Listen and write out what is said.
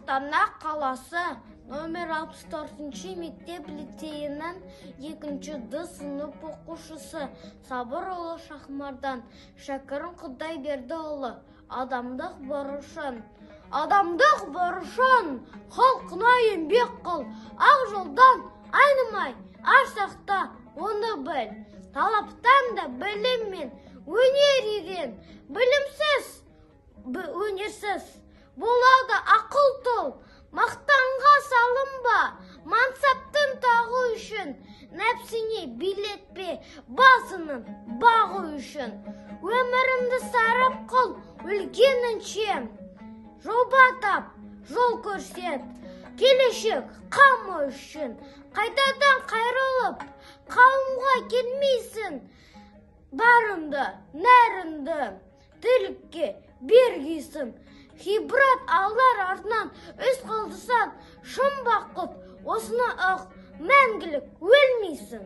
Астана қаласы, номер 64 мектеп лицейінің екінші Д сынып оқушысы Сабырұлы Шахмардан Шәкірім Құдайбердіұлы. Адамдық борышын. Адамдық борышын: халқына еңбек қыл, ақ жолдан айнымай, ар сақта, оны біл. Талаптан да білім мен өнер үйрен, білімсіз, өнерсіз болады ақыл тұл. Мақтанға салынба мансаптың тағы үшін, нәпсіне билетпе басының бағы үшін. Өміріңді сарап қыл өлгенінше, жоба тап, жол көрсет келешек қамы үшін. Қайтадан қайрылып қауымға келмейсің, барыңды, нәріңді тірлікке бергейсің. Ғибрат алар артынан із қалдырсаң, шын бақыт осыны ұқ, мәңгілік өлмейсің.